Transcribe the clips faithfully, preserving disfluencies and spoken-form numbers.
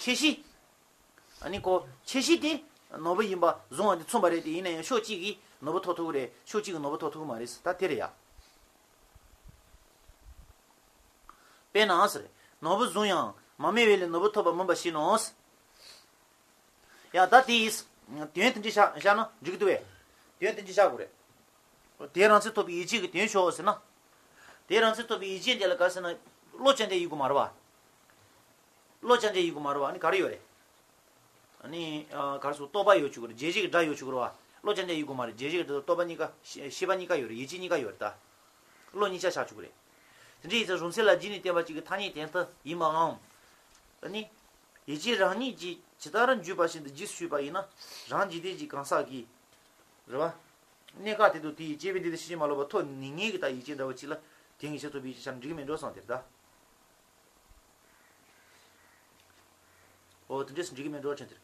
ཁྱད་གཞི། ཨ་ནི་ཁོ་ཁྱད་གཞི་དེ་ནོར་བུ་ཡིན་པ་བཟུང་བ་དེ་མཚུངས་པ་རེད་དེ། ཡིན་ན་ཡང་ཕྱོགས་གཅིག་གིས་ནོར་བུ་ཐོབ་ཐུབ་ཀྱི་རེད། ཕྱོགས་གཅིག་གིས་ནོར་བུ་ཐོབ་ཐུབ་ཀྱི་མ་རེད། ད་དེ་རེད་ཡ། དཔེར་ན་ཟེར། ནོར་བུ་བཟུང་ཡང་མ་རྨོས་པའི་ལས་ནོར་བུ་ཐོབ་པ་མིན་པ་བཞིན་ནོ། ཡ་ད་དེ་ཡིས། དོན་དེ་འདྲ་བཞག་བཞག་ན་འགྲིག་གི་འདུག་བས། དོན་དེ་འདྲ་བཞག་དགོས་རེད། དེ་རང་མཚན་ཐོབ་པའི་ཡིད་ཆེས་ཀྱི་དོན་ཞོག་ཟེར་ན། དེ་རང་མཚན་ཐོབ་པའི་ཡིད་ཆེས་དེ་ལ་ག་ཟེར་ན། བློ་ཅན་དེ་ཡིན་དགོས་མ་རེད་བ། བློ་ཅན་དེ་ཡིན་དགོས་མ་རེད་བ། ཨ་ནི་ག་རེ་ཡོད་རེད། ཨ་ནི་ཨ་ག་རེ་ཟེར། རྟོག་པ་ཡོད་ཆོག་གི་རེད། རྗེས་བཞག་གི་སྒྲ་ཡོད་ཆོག་གི་རེད་བ། བློ་ཅན་དེ་ཡིན་དགོས་མ་རེད། རྗེས་བཞག་གི་སྒྲ་དང་རྟོག་པ་གཉིས་ཀ་ཤེས་ཤེས་པ་གཉིས་ཀ་ཡོད་རེད། ཡིད་ཆེས་གཉིས་ཀ་ཡོད་རེད་ད། བློ་གཉིས་ཆ་བཞག་ཆོག་གི་རེད། དེ་འདྲ་ཡིན་ཙང་གཞུང་ཚད་ལ་རྗེས་ནས་བསྟན་པ་གཅིག་གི་ཐ་སྙད་དོན་དུ་ཡིན་པའམ། ཨ་ནི། ཡིད་ཆེས་རང་ཉིད་ཀྱིས་ཇི་ལྟར་འཇུག་པ་བཞིན་དུ་རྗེས་སུ་ཞུས་པ་ཡིན་ན། རང་འཇིག་རྟེན་གྱི་གང་ཟག་གིས། རེད་བ། གནས་སྐབས་དེ་དུ་དེ་ཡི་སྐྱེས་བུ་འདི་དང་ཕྱི་མ་ལོག་པ་ཐོབ་ནི་ངེས་ཀྱི་ད་ཡིད་ཆེས་འདྲ་བ་ཅིག་ལ་དེ་ངེས་ཤེས་ཐོབ་པའི་ཡིད་ཆེས་ཆ་འགྲིག་མེད་འགྲོ་སོང་དེར་ད། འོ་དེ་འདྲས་སུ་འགྲིག་གི་མེད་འགྲོ་ཆེན་དེར།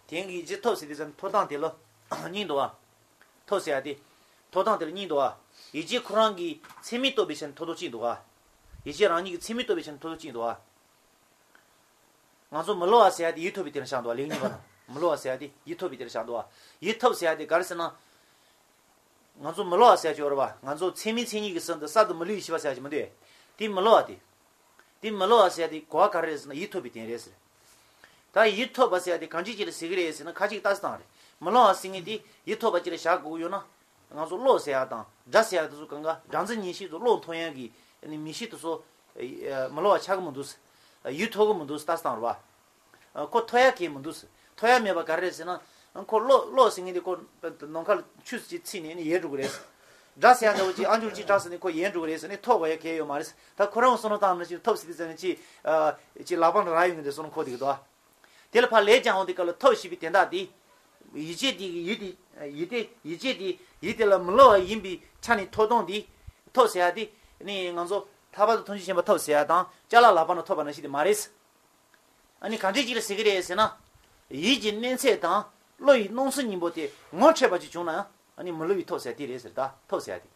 དེང་གི་ཡིད་ཆེས་ཐོབ་ཟེར་དེ་ཙམ་ཐོབ་སྟངས་དེ་ལ་གཉིས་འདུག་བ། ཐོབ་ཟེར་ཡ་དེ། ཐོབ་སྟངས་དེ་ལ་གཉིས་འདུག་བ། ཡིད་ཆེས་ཁོ་རང་གི་མཚན་མས་རྟོགས་པའི་ཆ་ནས་ཐོབ་ཐོབ་གཅིག་འདུག་བ། ཡིད་ཆེས་རང་ཉིད་ཀྱི་མཚན་མས་རྟོགས་པའི་ཆ་ནས་ཐོབ་ཐོབ་གཅིག་འདུག་བ། ང་ཚོ་མི་སླུ་བ་ཟེར་ཡ་དེ་ཡིད་ཐོབ་པའི་དེ་ལ་བཞག་འདུག་བ། ལེའུ་གཉིས་པ་ན་མི་སླུ་བ་ཟེར་ཡ་དེ་ཡིད་ཐོབ་པའི་དེ་ལ་བཞག་འདུག་བ། ཡིད་ཐོབ་ཟེར་ཡ་དེ་ག་རེ་ཟེར་ན། ང་ཚོ་མི་སླུ་བ་ཟེར་ཡ་ཅིག་ཡོད་རེད་བ། ང་ཚོ་ཚད་མའི་མཚན་ཉིད་ཀྱི་ཟུར་དུ་གསར་དུ་མི་བསླུ་བའི་ཤེས་པ་ཟེར་ཡ་ཅིག་མི་འདུག་བས། དེ་མི་སླུ་བ་དེ། དེ་མི་སླུ་བ་ཟེར་ཡ་དེ་གོ་བ་ག་རེ་རེད་ཟེར་ན་ཡིད་ཐོབ་པའི་དོན་རེད་ཟེར། ད་ཡིད་ཐོབ་པ་ཟེར་ཡ་དེ་གང་ཅི་ཅིག་ལ་ཟེར་གི་རེད་ཟེར་ན་ཁ་ཅིག་ལྟ་སྟངས་རེད། མི་སླུ་བ་ཟེར་མཁན་དེ་ཡིད་ཐོབ་པ་ཅིག་ལ་བཞག་དགོས་ཀྱི་ཡོད་ན། ང་ཚོ་བློ་ཟེར་ཡ་དང་སྒྲ་ཟེར་ཡ་དེ་ཚོ་གང་ག་སྒྲ་འཛིན་ཉན་ཤེས་དང་བློ་མཐོང་ཡ་གི་མིག་ཤེས་དེ་ཚོ་མི་སླུ་བ་ཆགས་གི་མི་འདུག་ཟེར། ཡིད་ཐོབ་གི་མི་འདུག་ཟེར་ལྟ་སྟངས་རེད་བ། ཁོ་ཐོབ་ཡ་གང་ཡང་མི་འདུག་ཟེར། ཐོབ་ཡ་མེད་པ་ག་རེ་རེད་ཟེར་ན། ཁོ་བློ་བློ་ཟེར་མཁན་དེ་ཁོ་ནམ་མཁའ་ལ་ཆུ་ཅིག་ཚིག་ནས་ནི་ཡལ་འགྲོ་གི་རེད་ཟེར། སྒྲ་ཟེར་ཡ་འདྲ་བོ་ཅིག་ཨ་འཇུར་ཅིག་གྲགས་ཟེར་ནས་ཁོ་ཡལ་འགྲོ་གི་རེད་ཟེར་ནས་ཐོབ་དགོས་ཡ་གང་ཡང་ཡོད་མ་རེད་ཟེར། ད་ཁོ་རང་བསམ་བློ་བཏང་ན་ཅིག་ཐོབ་ཟེར་དུས་ཙམ་ནས་ཅིག་ཅིག་ལག་པ་ནང་རག་ཡོང་གི་འདུག་བསམ་བློ་འཁོར་བསྡད་ཀྱི་འདུག་དེ་ལ་ཕར་ལན་རྒྱག་འོང་དུས་སྐབས་ལ་ཐོབ་ཞེས་པའི་དོན་དག་དེ། ཡིད་ཆེས་དེ་གི་ཡིད་དེ་ཡིད་དེ་ཡིད་ཆེས་དེ་ཡིད་དེ་ལ་མི་སླུ་བ་ཡིན་པའི་ཆ་ནས་ཐོབ་སྟངས་དེ། ཐོབ་ཟེར་ཡ་དེ་ནི་ང་ཚོ་ལྷག་པར་དུ་ཐུགས་རྗེ་ཆེན་པོ་ཐོབ་ཟེར་ཡ་དང་ཅ་ལག་ལག་པ་ནང་ཐོབ་པ་ནང་བཞིན་དེ་མ་རེད། ཨ་ནི་གང་འདྲས་ཅིག་ལ་ཟེར་གི་རེད་ཟེར་ན། ཡིད་ཀྱི་གནས་ཚད་དང་བློ་ཡི་སྣང་ཚུལ་གཉིས་པོ་དེ་ངོ་འཕྲད་པ་ཅིག་བྱུང་ན་ཡང་ཨ་ནི་མི་སླུ་བའི་ཐོབ་ཟེར་དེ་རེད་ཟེར། ད་ཐོབ་ཟེར་ཡ་དེ།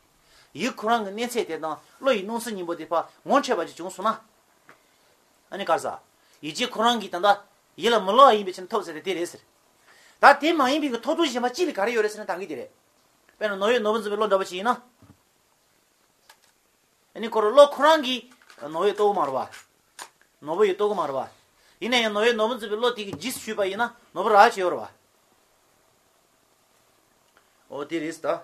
ཡིད་ཁོ་རང་གི་གནས་ཚད་དེ་དང་བློ་ཡི་སྣང་ཚུལ་གཉིས་པོ་དེ་ཕར་ངོ་འཕྲད་པ་ཅིག་བྱུང་སོང་ན། ཨ་ནི་ག་རེ་ཟེར། ཡིད་ཆེས་ཁོ་རང་གི་ད་ལྟ་ཡིད་ལ་མི་སླུ་བ་ཡིན་པའི་ཕྱིར་ཐོབ་ཟེར་དེ་དེ་རེད་ཟེར། ད་དེ་མ་ཡིན་པའི་གི་ཐོབ་ཐང་གཞན་པ་ཅི་ལ་ག་རེ་ཡོད་རེད་ཟེར་ན་ད་གི་དེ་རེད། དཔེར་ན་ནོར་བུས་ནོར་བུ་འཛིན་པའི་བློ་འདྲ་བོ་ཅིག་ཡིན་ན། ཨ་ནི་ཁོ་རང་བློ་ཁོ་རང་གིས་ནོར་བུ་ཡིས་རྟོགས་ཀྱི་མ་རེད་བ། ནོར་བུ་ཡིས་རྟོགས་ཀྱི་མ་རེད་བ། ཡིན་ན་ཡང་ནོར་བུས་ནོར་བུ་འཛིན་པའི་བློ་དེ་གི་རྗེས་སུ་ཞུས་པ་ཡིན་ན་ནོར་བུ་རག་བྱས་ཡོད་རེད་བ། འོ་དེ་རེད་ད།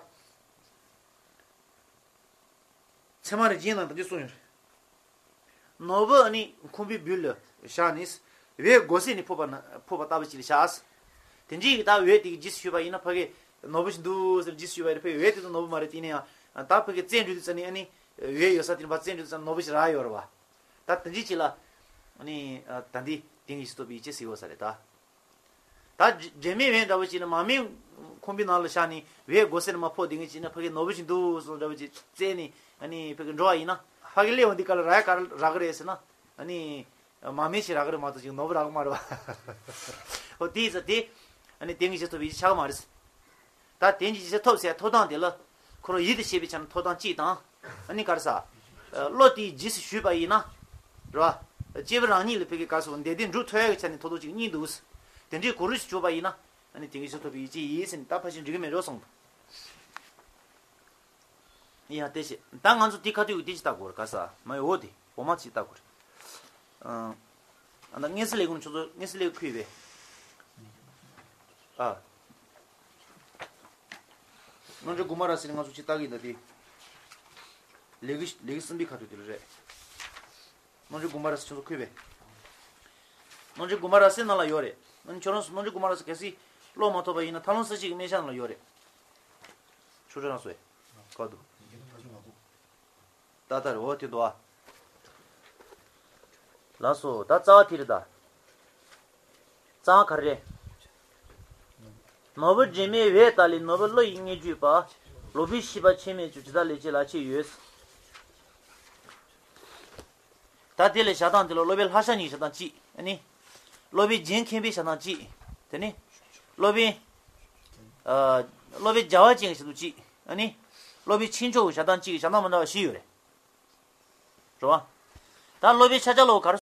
ཚད་མ་རིགས་ཅན་ནང་དེ་འདྲ་གསུངས་ཡོད་རེད། ནོར་བུ་ནི་ཁང་པའི་སྦུལ་ལ་བཞག་ནས། འོད་དགོས་ས་ནས་ཕོག་པ་ན་ཕོག་པ་ལྟ་བུ་ཅིག་ལ་བཞག་དེ་འདྲའི་ད་འོད་དེ་གི་རྗེས་སུ་ཞུས་པ་ཡིན་ན་ཕ་གི་ནོར་བུ་ཞིག་འདུག་ཟེར་རྗེས་སུ་ཞུས་པ་ཡིན་ན་ཕ་གི་འོད་དེ་ཚོ་ནོར་བུ་མ་རེད། དེ་ནས་ཡང་ད་ཕ་གི་རྩེ་འགྲོ་དུས་ཙ་ནས་ཨ་ནི་འོད་ཡོད་ས་དེ་ཕར་རྩེ་འགྲོ་དུས་ཙ་ནས་ནོར་བུ་ཞིག་རག་ཡོད་རེད་བ། ད་དེ་འདྲའི་ཅིག་ལ་ཨ་ནི་ད་འདི་དེང་གི་ཤི་ཐོབ་པའི་ཡིད་ཆེས་ཟེར་ཡོད་ས་རེད་ད། ད་འབྲེལ་མེད་འོད་འདྲ་བོ་ཅིག་ནི་མ་རྨོས་ཁང་པའི་ནང་ལ་བཞག་ནས་འོད་དགོས་ས་ནས་མར་ཕོག་བསྡད་མཁན་ཅིག་ན་ཕ་གི་ནོར་བུ་ཞིག་འདུག་བསམ་འདྲ་བོ་ཅིག་བཙལ་ནས་ཨ་ནི་ཕ་གི་འགྲོ་བ་ཡིན་ན་ཕ་གི་སླེབས་འོང་དུས་སྐབས་ལ་རག་ཡ་ག་རེ་རག་གི་རེད་ཟེར་ན། ཨ་ནི་མ་རྨོས་ཤིག་རག་གི་རེད་མ་གཏོགས་ཅིག་ནོར་བུ་རག་གི་མ་རེད་བ། ཨོ་དེ་ཡིན་ཙང་དེ་ཨ་ནི་དེང་གི་ཤི་ཐོབ་པའི་ཡིད་ཆེས་ཆགས་ཀྱི་མ་རེད། ད་དེང་གི་ཤི་ཐོབ་ཟེར་ཐོབ་སྟངས་དེ་ལ་ཁོ་རང་ཡིད་དུ་བྱེད་པའི་ཆ་ནས་ཐོབ་སྟངས་གཅིག་དང་། ཨ་ནི་ག་རེ་ཟ། བློ་དེའི་རྗེས་སུ་ཞུས་པ་ཡིན་ན། རེད་བ། སྐྱེས་བུ་རང་ཉིད་ལ་ཕ་གི་ག་རེ་ཟ་འདོད་དོན་འགྲུབ་ཐུབ་ཡག་གི་ཆ་ནས་ཐོབ་ཐང་གཅིག་གཉིས་འདུག་དེ་འདྲའི་གོ་རིམ་ཞིག་བྱུང་བ་ཡིན་ན། ཨ་ནི་དེང་གི་ཤི་ཐོབ་པའི་ཡིད་ཆེས་ཡིན་ཟེར་ནས་ད་ཕར་ཕྱིན་འགྲིག་གི་མེད་འགྲོ་སོང་། ཡ་དེ་བྱས་ད་ང་ཚོ་དེ་ཁ་ཐུག་གི་དེ་ཅིག་ལྟ་དགོས་རེད་ག་རེ་ཟ་མ་ཡོད་དེ་འོ་མ་ཅིག་ལྟ་དགོས་རེད། ཨ་ད་དངོས་སུ་ལས་ཁུངས་ཆུ་ཚོད་དངོས་སུ་ལས་ཁུལ་བས། ཨ། རྣམ་འགྲེལ་དགུ་མ་ར་ཟེར་ནས་ང་ཚོ་ཅིག་ལྟ་གི་ཡིན་ད་དེ། ལས་ཀྱི་ལས་ཀྱི་གསུམ་པའི་ཁ་ཐུག་དེ་ལ་རེད། རྣམ་འགྲེལ་དགུ་མ་ར་ཟེར་ཁྱོད་ཚོ་ཁུལ་བས། རྣམ་འགྲེལ་དགུ་མ་ར་ཟེར་ནང་ལ་ཡོད་རེད། ཨ་ནི་ཁྱོད་རང་ཚོ་རྣམ་འགྲེལ་དགུ་མ་ར་ཟེར་གལ་སྲིད་ཀློག་མ་ཐུབ་པ་ཡིན་ན་མཐར་ལུང་གསལ་བྱེད་ཀྱི་སྨྲས་ཤག་ནང་ལ་ཡོད་རེད། ཆུ་ཚོད་རང་སོ་ཡ། བཀའ་བསྡུ། ད་ལྟ་རེད་འོ་དེ་འདུག་ཨ། ལགས་སོ་ད་རྩ་བ་དེ་རེད་ད། རྩ་བ་ག་རེ་རེད། ནོར་བུ་འབྲེལ་མེད་འོད་ལྟར་ལས་ནོར་བུ་བློ་ཡི་སྙན་བརྒྱུད་པ། ལོག་པའི་ཤེས་པ་ཆེན་མོད་ཀྱང་ཇི་ལྟར་ལས་ཀྱི་ལག་ཁྱེར་ཡོད། ད་དེ་ལས་བྱ་སྟངས་དེ་ལ་སློབ་དཔོན་ལྷ་བྱ་གཉིས་བྱ་སྟངས་གཅིག་ཨ་ནི། སློབ་དཔོན་རྒྱན་མཁན་པོའི་བྱ་སྟངས་གཅིག་དེ་ནི། སློབ་དཔོན། ཨ། སློབ་དཔོན་རྒྱལ་བ་ཅན་གྱི་བྱ་སྟངས་གཅིག་ཨ་ནི། སློབ་དཔོན་ཆོས་མཆོག་གི་བྱ་སྟངས་གཅིག་བྱ་སྟངས་མི་འདྲ་བ་བཞི་ཡོད་རེད། རེད་བ། ད་སློབ་དཔོན་ཕྱག་རྒྱ་ལོ་གར།